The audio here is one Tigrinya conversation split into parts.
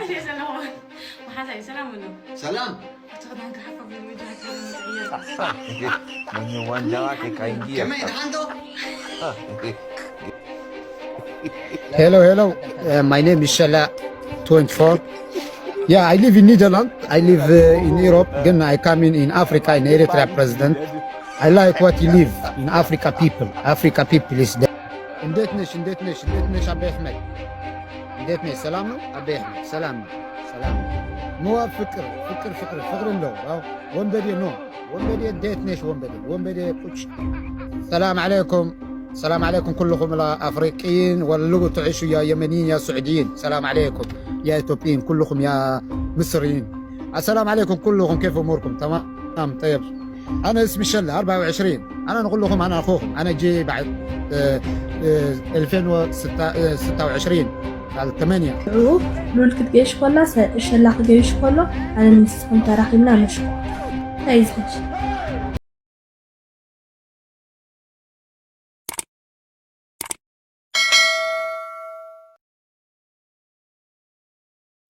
ሰላም። ሰላም። ኣቶ ክዳንካ ሓፍ ኣቢሉ ወጅሃት ይርምጥ ዕዮ። Mwenye uwanja wake kaingia. ከመይ ደሓንዶ? Hello, hello. Uh, my name is Shella twenty-four. Yeah, I live in Netherlands. I live uh, in Europe. Then I come in, in Africa, in Eritrea president. I like what you live in Africa people. Africa people is there. እንዴት ነሽ? እንዴት ነሽ? እንዴት ነሽ? አበይ አሕመድ እንዴት ነሽ? ሰላም ነው? አበይ አሕመድ ሰላም ነው? ሰላም ነው። ምዋ ፍቅር ፍቅር ፍቅር ፍቅር እንደው አዎ፣ ወንበዴ ነው ወንበዴ። እንዴት ነሽ? ወንበዴ ወንበዴ ቁጭ። ሰላም አለይኩም ሰላም عليكم كلكم الأفريقيين واللغة تعيشوا يا يمنيين يا سعوديين. سلام عليكم يا إثيوبيين كلكم يا مصريين. السلام عليكم كلكم، كيف أموركم؟ تمام؟ طيب. أنا اسمي شلة أربعة وعشرين. أنا نقول لكم أنا أخوكم، أنا جي بعد آه، آه، ألفين وستة وعشرين على ثمانية. ንዑ ሉል ክትገይሽ ኮላ ሰ- ሸላ ክገይሽ ኮሎ ኣነ ንስኹም ተራኺብና ምሽ እንታይ እዩ ዝሕሽ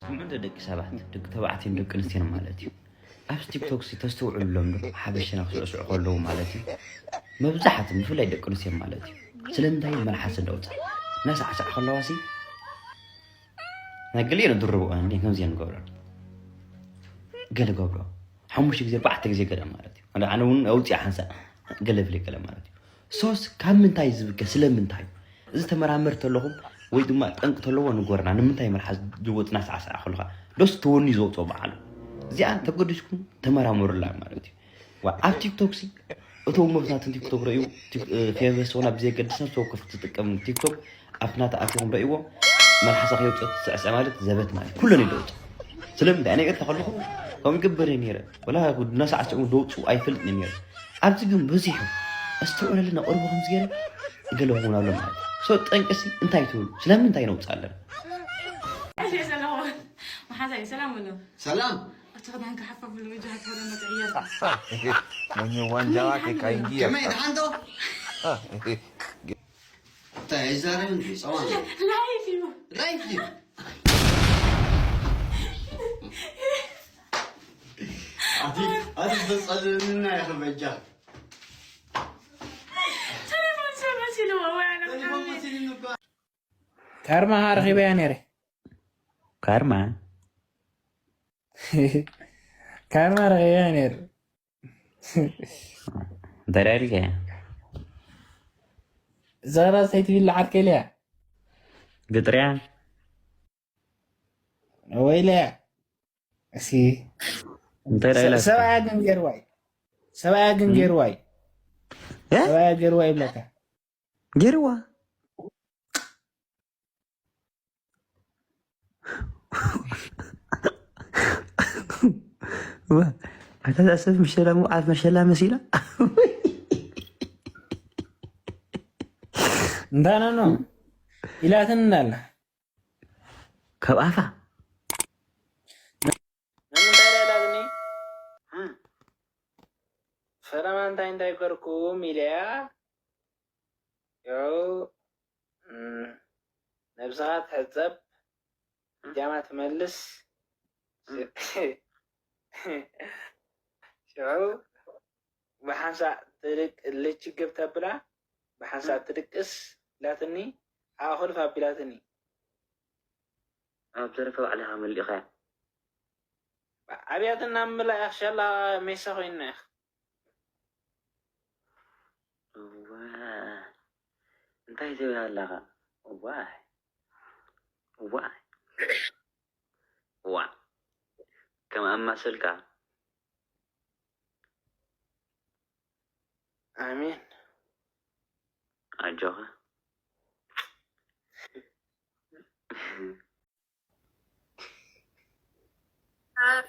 ስምዑ እንዶ ደቂ ሰባት፣ ደቂ ተባዕትዮን ደቂ ኣንስትዮን ማለት እዩ። ኣብዚ ቲክቶክ ሲ ተስተውዕሉሎም ዶ ሓበሸና ክስዕስዑ ከለዉ ማለት እዩ። መብዛሕትኦም ብፍላይ ደቂ ኣንስትዮ ማለት እዩ። ስለምንታይ መልሓስ እንዳውፃ እናሳዕሳዕ ከለዋ ሲ ናይ ገሊአን ድርብኦ እንዲ ከምዚአን ንገብረን ገለ ገብረኦ ሓሙሽተ ግዜ ኣርባዕተ ግዜ ገለ ማለት እዩ። ኣነ ኣነ እውን ኣውፅኣ ሓንሳእ ገለ ብለይ ገለ ማለት እዩ። ሶስ ካብ ምንታይ ዝብገ ስለምንታይ እዩ? እዚ ተመራመር ተለኹም ወይ ድማ ጠንቂ ተለዎ ንጎርና ንምንታይ መልሓስ ዝወፅና ሳዕሳዕ ከለኻ ዶስ ተወኒ ዘውፅኦ በዓሉ እዚኣ ተገዲስኩም ተመራመሩላ ማለት እዩ። ዋ ኣብ ቲክቶክ ሲ እቶም መብዛትን ቲክቶክ ረዩ ፌቨስ ሆና ብዘየገድስ ነብሲ ወከፍ ትጥቀም ቲክቶክ ኣብቲ ናተ ኣቲኹም ረእይዎ መልሓሳ ከየውፅኦ ትስዕስዕ ማለት ዘበት ማለት ኩለን ይደውፅ ስለምንታይ ኣነ ቀጥታ ከለኹ ከምኡ ይገብር እየ ነይረ ወላ ነሳዕስዑ ደውፁ ኣይፈልጥን እየ ነይረ ኣብዚ ግን በዚሑ ኣስተውዕለልና ቅርቡ ከምዚ ገይረ ገለ ክኸውን ኣሎ ማለት እዩ ሶ ጠንቅሲ እንታይ ትብሉ ስለምንታይ ነውፅእ ኣለና ሰላም። መሓዛይ ሰላም ኣሎ። ሰላም። ኣቶ ክዳንካ ሓፍ ኣቢሉ ወጅሃት ይርምጥ ዕዮ። Mwenye uwanja wake kaingia. ከመይ ደሓንዶ? እንታይ ኣይዛረብን ድዩ? ጸዋን ላይፍ እዩ። ላይፍ ድዩ? ኣቲ ኣቲ ተጸልምና ኢኺ በጃ። ቴሌፎን ሰብ መሲልዎ ወይ ኣነ ቴሌፎን ብሓመድ። መሲልኒ እኮ። ካርማ ረኺበያ ነይረ ካርማ ካርማ ረኺበያ ነይረ እንታይ ዳሪልከ ዘራ ሰይትቢላ ዓርከ ኢለያ ግጥርያ ወይለያ እሲ እንታይ ዳሪላ ሰብኣያ ግን ገይርዋ እዩ ሰብኣያ ግን ገይርዋ እዩ ሰብኣያ ገይርዋ ይብለካ ገይርዋ ኣታ እዛ ሰብ መሸላ ምውዓት መሸላ መሲላ እንዳና ነው ኢላትን እንዳለ ካብ ኣፋ ንምንታይ ኢላትኒ ፈለማ እንታይ እንታይ ገርኩም ኢለያ ያው ነብስኻ ትሕፀብ ጃማ ትመልስ ሽዑ ብሓንሳእ ትልቅ ልችግብ ተብላ ብሓንሳእ ትድቅስ ኢላትኒ ኣኹልፍ ኣቢላትኒ ኣብ ዘረፈ ባዕልኻ መሊእኻያ ኣብያትና ምምላእ ያኽሸላ ሜሳ ኮይንና ያኽ እዋ እንታይ ትብል ኣለኻ እዋ እዋ እዋ ከም ኣማሰልካ ኣሜን ኣጆኻ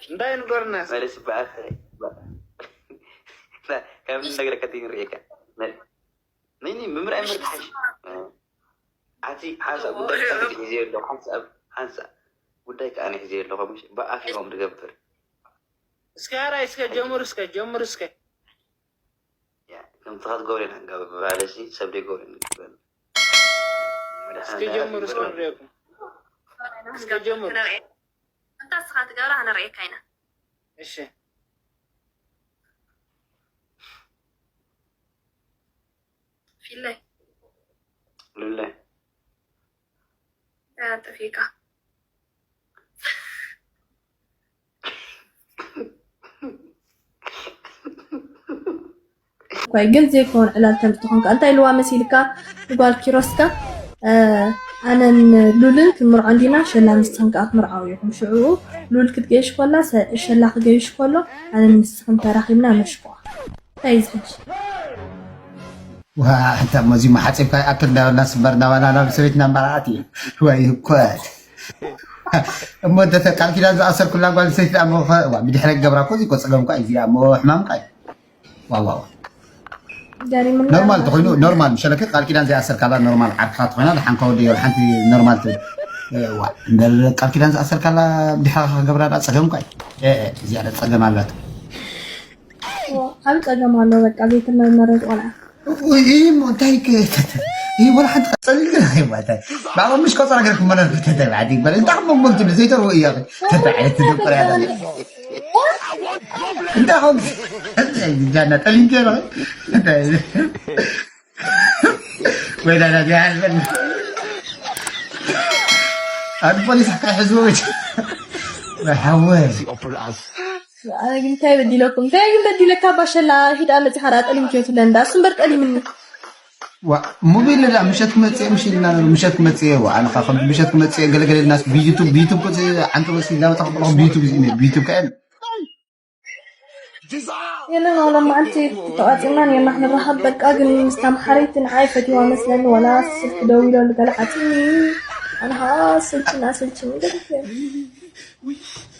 እንታይ ንገርና መለስ በኣፍ ካብ ነግረካ ትንርእየካ ነኒ ምምራይ ምርካሽ ኣቲ ሓንሳብ ጉዳይ ሒዘ ኣለኹ ሓንሳብ ሓንሳብ ጉዳይ ከኣ ሒዘ ኣለኹ ብኣፍ ኢኹም ትገብር እስከ ኣራይ እስከ ጀምር እስከ ጀምር እስከ ከምቲ ክትገብር ኢና ንገብር ብባህለሲ ሰብ ደይገብር ኢና ንገብር እስከ ጀምር እስከ ንሪአኩም እስከ ጀምር ንስኻ ትገብራ ኣነ ርእየካ ኢና። እሺ። ፊለይ። ሉለይ። ያ ጠፊእካ። እኳ ግን ዘይኮን ዕላል ተምጽእ ተኾንካ፣ እንታይ ኢልዋ መሲልካ ንጓል ኪሮስካ? ኣነን ሉልን ክንምርዖ እንዲና፣ ሸላ ንስኽን ከኣ ትምርዓው ኢኹም። ሽዑ ሉል ክትገይሽ ኮላ፣ ሰ-፣ ሸላ ክገይሽ ኮሎ፣ ኣነን ንስኽን ተራኺብና መሽኳ። እንታይ እዩ ዝሕጂ? ዋ፣ እንታ መዚ መሓፂብካ ይኣክል እንዳበልና ስበር እንዳበልና ናብ ሰበይትና መርዓት እዩ። ወይ እኮ። እሞ እንተ ቃል ኪዳን ዝኣሰርኩላ ጓል ሰይቲ እሞ ኸ-፣ ዋ፣ ብድሕረ ገብራ እኮ እዚ እኮ ፀገም እኳ እዩ፣ እዚኣ እሞ ሕማም እኳ እዩ። ዋ፣ ዋ፣ ዋ። ገሪምና ኖርማል ማለት ተኾይኑ ነው። ኖርማል፣ ሸለከ ቃል ኪዳን ዘይኣሰርካላ ኖርማል፣ ዓርክኻ ተኾይና፣ ሓንካ ወደ የው ሓንቲ ኖርማል ትብል። ዋ፣ እምበር ቃል ኪዳን ዝኣሰርካላ ብድሕረኻ ክገብራ ደኣ ፀገም እኳ እዩ። እ፣ እ፣ እዚኣ ደኣ ፀገም ኣላቶ። ዓቢ ጸገም ኣሎ። በቃ ዘይተመርመረ ቆልዓ። እሞ እንታይ ከ-፣ ይህ ወላ ሓንቲ ቀጸል ግን ኣይባታ። ባባ ምሽ ቆጸራ ገር ክመረ ተተባዕቲ ይባል። እንታይ ከም መጎል ትብል ዘይተርቦ እያ። ተባዕቲ ትደብር ያለ። እንታይ ከም ጃና ጠሊም ገረ። ወይ ዳዳ ቢያ። ኣድ ፖሊስ ሓካ ሕዝቦ። ሓወይ። ኣነ ግን እንታይ በዲለኩም? እንታይ ግን በዲለካ? ባሸላ ሂዳ መጺኻ ደኣ ጠሊምክዮ ትብለኒ ደኣ። እሱ እምበር ጠሊምኒ። ዋ፣ ሙቤለ ደኣ ምሸት ክመጽእ ምሽ ኢልና ነሩ፣ ምሸት ክመጽእ። ዋ፣ ኣነ ኸ ከም ምሸት ክመጽእ ገለገለ ኢልናስ ብዩቱብ፣ ብዩቱብ ቁጽ ዓንተ ወሲ እንዳመጣ ከብሎ ብዩቱብ እዚ፣ ብዩቱብ ከ የለን፣ ዋላ መዓልቲ ተዋጺእና ኔርና ክንራኸብ። በቃ ግን ምስ ተምሓረይቲ ንዓይ ፈትዋ መስለኒ፣ ዋላ ስልኪ ደዊለሉ ገለ ዓጽኒ። ኣነ ኸኣ ስልችና፣ ስልችኒ ገለ።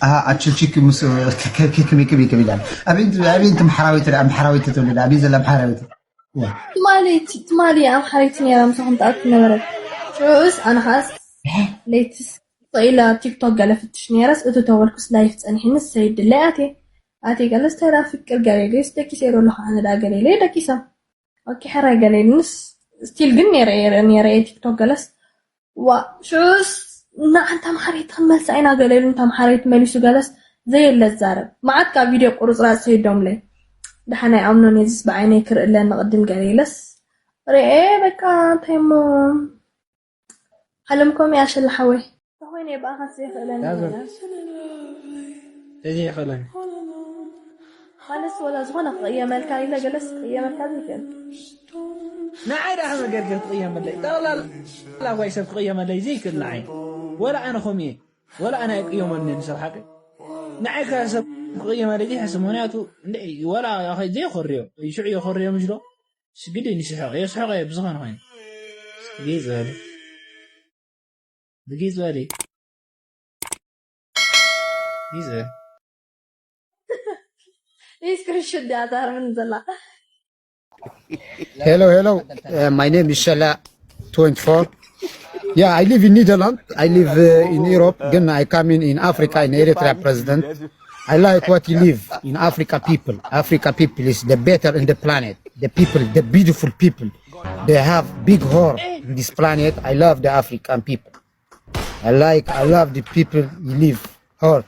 ኣሃ፣ ኣችልቺክ ምስ ከ-፣ ከ-፣ ከ-፣ ከመይ፣ ከመይ፣ ከመይ ኢላ? ኣበይ፣ ኣበይ እንተ ኣምሓራዊት ደኣ፣ ኣምሓራዊት ትውልድ፣ ኣበይ ዘላ ኣምሓራዊት? ዋ። ትማሊ፣ ትማሊ ኣምሓረይቲ ኔራ ምሳኹም ትኣቱ ነበረት። ሽዑስ ኣነ ኸኣስ ለይትስ ኢላ ቲክቶክ ገለ ፍትሽ ኔረስ፣ እቱ ተበልኩስ ላይፍ ጸኒሕንስ ሰይድ ድለይ ኣትየ። ኣትየ ገለስ ተራ ፍቅር ገለ ኢለስ ደቂሰ ይረሎ ኸዓ ነዳ ገለ ኢለ ደቂሰ። ኦኬ፣ ሕራይ ገለ ኢልንስ፣ ስቲል ግን ኔረ፣ ኔረ፣ ኔረ ቲክቶክ ገለስ። ዋ፣ ሽዑስ ንዓን ተምሓረይቲ ክንመልሳ ኢና ገለ ኢሉን ተምሓረይቲ መሊሱ ገለስ ዘየለ ዝዛረብ። መዓት ካብ ቪድዮ ቁርጽራጽ ሰይዶምለይ። ደሓን ኣይኣምኖን እየ፣ እዚስ ብዓይነይ ክርኢ ኣለኒ ቅድም ገለ ኢለስ። ርኤ በቃ እንታይ እሞ ዓለም ኮም እያ ሸላ ሓወይ። ተኾይነ እየ ብኣኻስ ዘይኽእለኒ ያዘ። ገለ። እዚ ይኽእለኒ። ማለትስ ወላ ዝኾነ ክቕየመልካ ኢለ ገለስ ክቕየመልካ ዘይክእል። ንዓይ ደኣ ከመይ ጌርኪ ክትቕየመለይ? ጠቕላላ ጓይ ሰብ ክቕየመለይ ዘይክእል ንዓይ። ወላ ኣነ ከምኡ እየ። ወላ ኣነ ኣይቅየመልንን ሰብ ሓቂ። ንዓይ ከ ሰብ ክቕየመለይ ዘይሕስብ። ምኽንያቱ እንደ-፣ ወላ ኣኸ-፣ ዘይኾርዮ። ሽዑ የኾርዮ ምሽ ዶ? ሽግዲ ንስሕቕ። የስሕቕ እየ ብዝኾነ ኮይኑ። ብጊዝ በሊ። ብጊዝ በሊ። ብጊዝ በሊ። ይህ ስክሪንሾት ዲያ ታርምን ዘላ። Hello, hello. Uh, my name is Shala twenty-four. Yeah, I live in Netherlands. I live uh, in Europe. Then I come in, in Africa, in Eritrea, president. I like what you live in Africa people. Africa people is the better in the planet. The people, the beautiful people. They have big heart in this planet. I love the African people. I like, I love the people you live. Heart.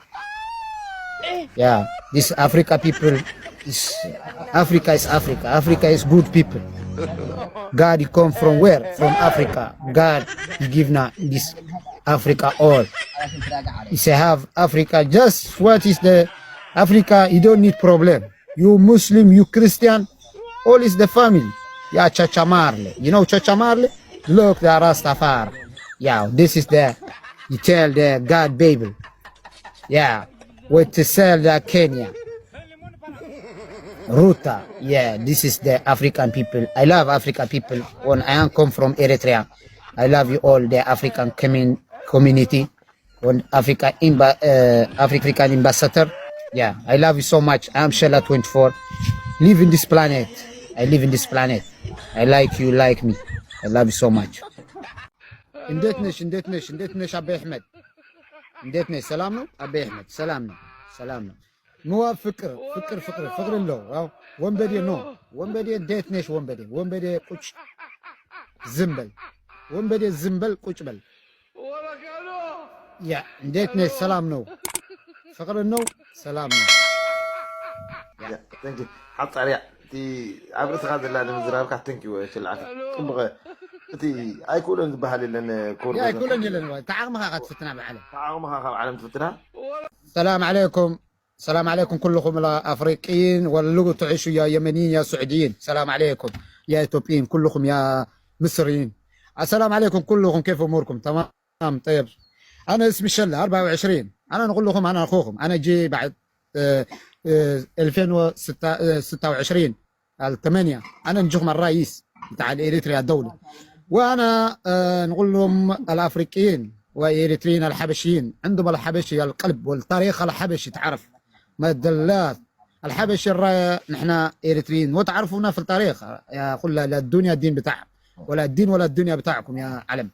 Yeah, this Africa people is Africa is Africa. Africa is good people. God, you come from where? From Africa. God, you give now this Africa all. You say have Africa. Just what is the Africa? You don't need problem. You Muslim, you Christian, all is the family. Yeah, Chacha Marley. You know Chacha Marley? Look, the Rastafari. Yeah, this is the, you tell the God Bible. Yeah, with to sell the Kenya. Ruta, yeah, this is the African people. I love African people. When I am come from Eritrea, I love you all, the African commun- community. When Africa imba- uh, African ambassador, yeah, I love you so much. I am Shella twenty-four. Live in this planet. I live in this planet. I like you, like me. I love you so much. እንዴት ነሽ? እንዴት ነሽ? እንዴት ነሽ አበይ አሕመድ? እንዴት ነሽ? ሰላም ነው አበይ አሕመድ? ሰላም ነው፣ ሰላም ነው። ንዋ ፍቅር ፍቅር ፍቅር ፍቅር ለው። አዎ፣ ወንበዴ ነው ወንበዴ። እንዴት ነሽ ወንበዴ? ወንበዴ ቁጭ ዝም በል ወንበዴ፣ ዝም በል ቁጭ በል። ያ እንዴት ነሽ? ሰላም ነው። ፍቅሪ ነው፣ ሰላም ነው። ሓፃር እያ እቲ ኣብ ርእስኻ ዘላ ንምዝራብካ። ተንኪ ሽልዓት ጥቡቐ እቲ ኣይክእሎን ዝበሃል የለን። ክቡር ያ ኣይክእሎን የለን። ተዓቕምኻ ኢኻ ትፍትና ብዓለም። ተዓቕምኻ ካብ ዓለም ትፍትና። ሰላም ዓለይኩም። ሰላም ዓለይኩም ኩልኹም ኣፍሪቅይን ወልጉ ትዕሹ ያ የመንይን ያ ስዑድይን ሰላም ዓለይኩም ያ ኢትዮጵይን ኩልኹም ያ ምስርይን። السلام عليكم كلكم، كيف أموركم؟ تمام؟ طيب. أنا اسمي شلة أربعة وعشرين. أنا نقول لكم أنا أخوكم، أنا جي بعد آه، آه، ألفين وستة، آه، ستة وعشرين، الثمانية. أنا نجيكم الرئيس بتاع الإريتريا الدولي. وأنا آه، نقول لهم الأفريقيين والإريتريين الحبشيين، عندهم الحبشي القلب والتاريخ الحبشي تعرف. ما دلات الحبشي الراية نحن إريتريين، وتعرفونا في التاريخ يا خلا، لا الدنيا الدين بتاعهم ولا الدين ولا الدنيا بتاعكم يا علم.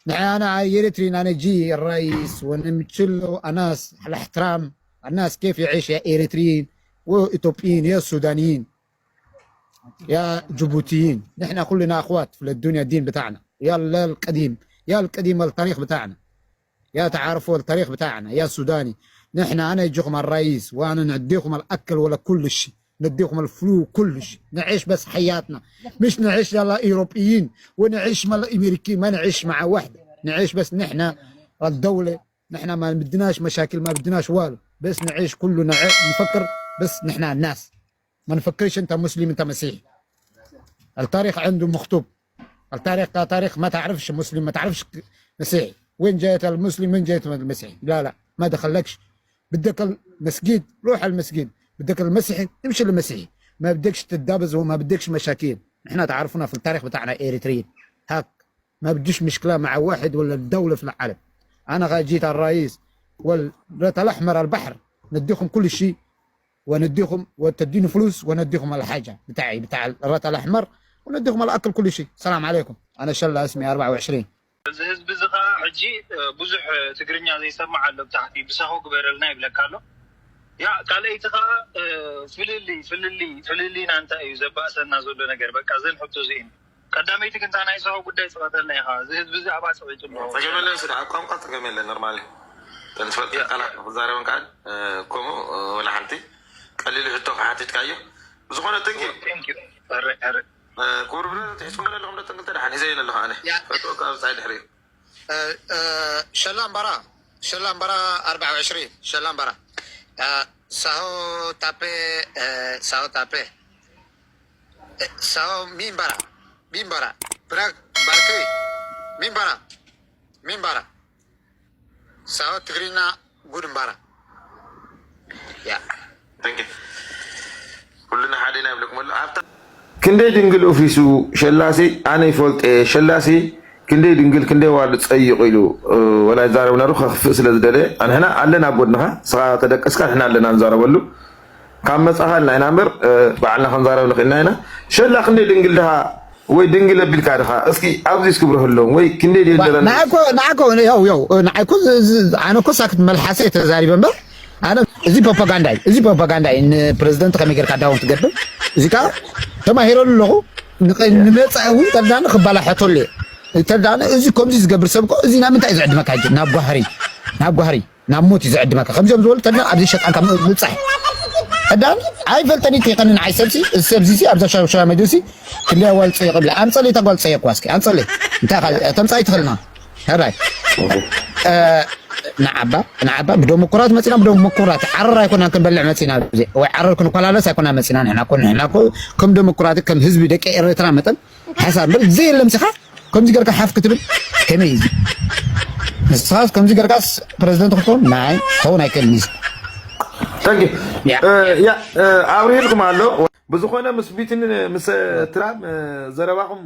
نحن أنا إريتريين، أنا جي الرئيس ونمشلو أناس على احترام. الناس كيف يعيش يا إريتريين وإثيوبيين يا سودانيين يا جيبوتيين؟ نحن كلنا أخوات في الدنيا، الدين بتاعنا يا القديم، يا القديم التاريخ بتاعنا، يا تعرفوا التاريخ بتاعنا يا سوداني. نحن أنا يجيكم الرئيس وأنا نديكم الأكل ولا كل شيء، نديكم الفلو كل شيء، نعيش بس حياتنا، مش نعيش يلا أوروبيين ونعيش مع الأمريكيين، ما نعيش مع واحد، نعيش بس نحن الدولة. نحن ما بدناش مشاكل، ما بدناش والو، بس نعيش كلنا ع- نفكر بس نحن الناس. ما نفكرش انت مسلم انت مسيحي. التاريخ عنده مكتوب. التاريخ كتاريخ ما تعرفش مسلم، ما تعرفش ك- مسيحي. وين جايت المسلم، وين جايت المسيحي؟ لا لا، ما دخلكش. بدك المسجد، روح المسجد. بدك المسيحي، امشي للمسيحي. ما بدكش تتدابز وما بدكش مشاكل. احنا تعرفنا في التاريخ بتاعنا إريتريين. هاك، ما بديش مشكلة مع واحد ولا الدولة في العالم. أنا غا جيت الرئيس والرات الأحمر البحر، نديكم كل شيء، ونديكم وتديني فلوس ونديكم الحاجة بتاعي بتاع الرات الأحمر، ونديكم الأكل كل شيء. السلام عليكم، أنا شلا اسمي أربعة وعشرين. እዚ ህዝቢ እዚ ከዓ ሕጂ እ፣ ብዙሕ እ፣ ትግርኛ ዘይሰማዕ ኣሎ ብታሕቲ ብሳሆ ግበረልና ይብለካ ኣሎ። ያ ካልኣይቲ ከዓ እ፣ ፍልልይ ፍልልይ ፍልልይና እንታይ እዩ ዘባእሰና ዘሎ ነገር? በቃ እዘን ሕቶ እዚአን። ቀዳመይቲ ግን እታ ናይ ሳሆ ጉዳይ ፅቐተልና ኢኻ። እዚ ህዝቢ እዚ ኣባፅቂጡ ኣሎ። ፀገም የለን ስዳ ኣብ ቋንቋ ፀገም የለን። ኖርማል እዩ። ተንትፈልጥ ቃላት ክዛረበን ከዓ ከምኡ ወላ ሓንቲ ቀሊል ሕቶ ክሓቲትካዮ ብዝኾነ። ተንኪ Thank you። ሕረ- ሕረ- ክቡር ብረ ትሒዝኩም ኣለኹም ዶ ጥንቅልተ ደሓን ሒዘ ኣለኹ ኣነ ያ። ፈጥኦ ካብ ፃይ ድሕሪ እዩ። شلان برا، شلان برا أربعة وعشرين، شلان برا. ساهو تابي، ساهو تابي. ساهو مين برا؟ مين برا؟ برا باركي. مين برا؟ مين برا؟ ساهو تغرينا قدم برا. يا. ኩልና ሓደ ኢና ይብለኩም ኣሎ ኣብታ ክንደይ ድንግል ኦፊሱ ሸላሲ ኣነ ይፈልጦ እየ። ሸላሲ ክንደይ ድንግል ክንደይ ዋሉ ፀይቑ ኢሉ ወላ ይዛረብ ነሩ ከክፍእ ስለ ዝደለየ ኣንሕና ኣለና ኣብ ጎድንኻ። ስኻ ተደቀስካ ንሕና ኣለና ንዛረበሉ። ካብ መፃኻ ኢልና ኢና እምበር ባዕልና ክንዛረብ ንኽእልና ኢና። ሸላ ክንደይ ድንግል ድኻ ወይ ድንግል ኣቢልካ ድኻ እስኪ ኣብዚ እስክብረህሎም ወይ ክንደይ ድንግል ኣለና? ንዓኮ ንዓኮ ያው ያው ንዓኮ ኣነ ኮ ሳክት መልሓሰ ተዛሪበ እምበር ኣነ እዚ ፕሮፓጋንዳ እዩ። እዚ ፕሮፓጋንዳ እዩ። ንፕረዚደንት ከመይ ጌርካ ዳውን ትገብር እዚ ከዓ ተማሂረሉ ኣለኹ። ንመፃኢ እውን ተዳኒ ክባላሐተሉ እየ። ተዳኒ እዚ ከምዚ ዝገብር ሰብ እኮ እዚ ናብ ምንታይ እዩ ዝዕድመካ ሕጂ ናብ ጓህሪ ናብ ጓህሪ ናብ ሞት እዩ ዝዕድመካ ከምዚኦም ዝበሉ ተዳ ኣብዚ ሸጣንካ ምብፃሕ ተዳኒ ኣይፈልጠን ይከኒ ንዓይ ሰብሲ እዚ ሰብዚ ሲ ኣብዛ ሻሻ መጆሲ ክንደይ ኣዋል ፀየቕ ብላ ኣምፀለይ እታ ጓል ፀየቅዋ እስኪ ኣምፀለይ እንታይ ተምፃይ ትኽእልና ሕራይ ንዓባ ንዓባ ብደሞክራት መፂና ብደሞክራት ዓረር ኣይኮናን ክንበልዕ መፂና ወይ ዓረር ክንኮላለስ ኣይኮና መፂና ንሕና ኮ ንሕና ኮ ከም ደሞክራት ከም ህዝቢ ደቂ ኤርትራ መጠን ሓሳብ በር ዘየለም ሲኻ ከምዚ ገርካ ሓፍ ክትብል ከመይ እዩ ንስኻስ ከምዚ ገርካስ ፕረዚደንት ክትኮን ናይ ኸውን ኣይክእልን እዩ ኣብሪህልኩም ኣሎ ብዝኾነ ምስ ቢትን ምስ ትራም ዘረባኹም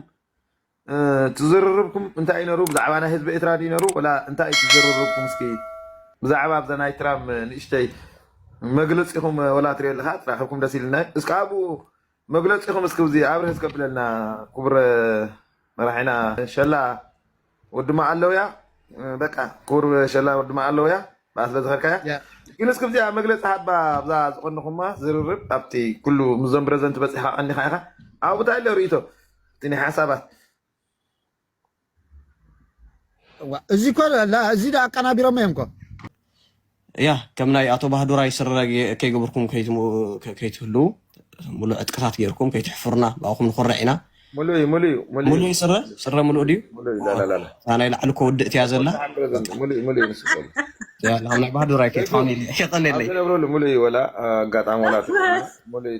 ትዝርርብኩም እንታይ እዩ ነሩ ብዛዕባ ናይ ህዝቢ ኤርትራ ድዩ ነሩ ወላ እንታይ እዩ ትዝርርብኩም እስኪ ብዛዕባ ኣብዛ ናይ ትራም ንእሽተይ መግለፂኹም ወላ ትሪኦ ኣለካ ትራኸብኩም ደስ ኢልና እስኪ ኣብኡ መግለፂኹም እስኪ እዚ ኣብርህ እስከብለልና ክቡር መራሒና ሸላ ወድማ ኣለውያ በቃ ክቡር ሸላ ወድማ ኣለውያ ብኣ ስለ ዝኸድካያ ግን እስኪ ኣብዚኣ መግለፂ ሃባ ኣብዛ ዝቐንኹማ ዝርርብ ኣብቲ ኩሉ ምስዞም ፕረዘንት በፂሕካ ቀኒኻ ኢኻ ኣብኡ እንታይ ኣሎ ርእቶ እቲ ናይ ሓሳባት እዚ ኮ እዚ ዳ ኣቀናቢሮም እዮም ኮ እያ ከም ናይ ኣቶ ባህዱራይ ስረ ከይገበርኩም ከይትህልዉ፣ ሙሉእ ዕጥቅታት ገይርኩም ከይትሕፍሩና ብኣኹም ንኮርዕ ኢና። ሙሉእ እዩ፣ ሙሉእ እዩ፣ ሙሉእ እዩ። ሙሉእ ስረ ስረ ሙሉእ ድዩ? ሙሉእ እዩ። ላላላላ እታ ናይ ላዕሊ እኮ ውድእት እያ ዘላ። ሙሉእ እዩ፣ ሙሉእ እዩ። ንሱ ጸሉ ያ፣ ናብ ናይ ባህዱራይ ከይትኾን ኢለ የቐንየለይ። ዝነብረሉ ሙሉእ እዩ። ወላ ኣጋጣሚ ወላ ሙሉእ እዩ።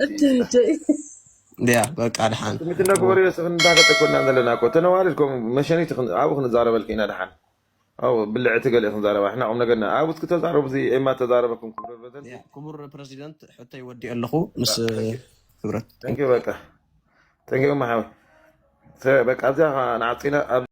ያ በቃ ድሓን ትምትና ግበርዮ። ስኽን እንዳፈጠኮና ዘለና እኮ ተነዋሪድኩም መሸኒት ኣብኡ ክንዛረበልክ ኢና ድሓን። ኣብ ብልዕቲ ገለ ክንዛረባ ሕና ቁም ነገርና ኣብኡ ክትዛረቡ እዚ ኤማ ተዛረበኩም ክብረ ፕረዚደንት ያ፣ ክቡር ፕረዚደንት ሕቶይ ወዲኦ ኣለኹ ምስ ክብረት ተንኪ በቃ ተንኪ ማሓዊ በቃ ኣብዚኣ ንዓፂና ኣብ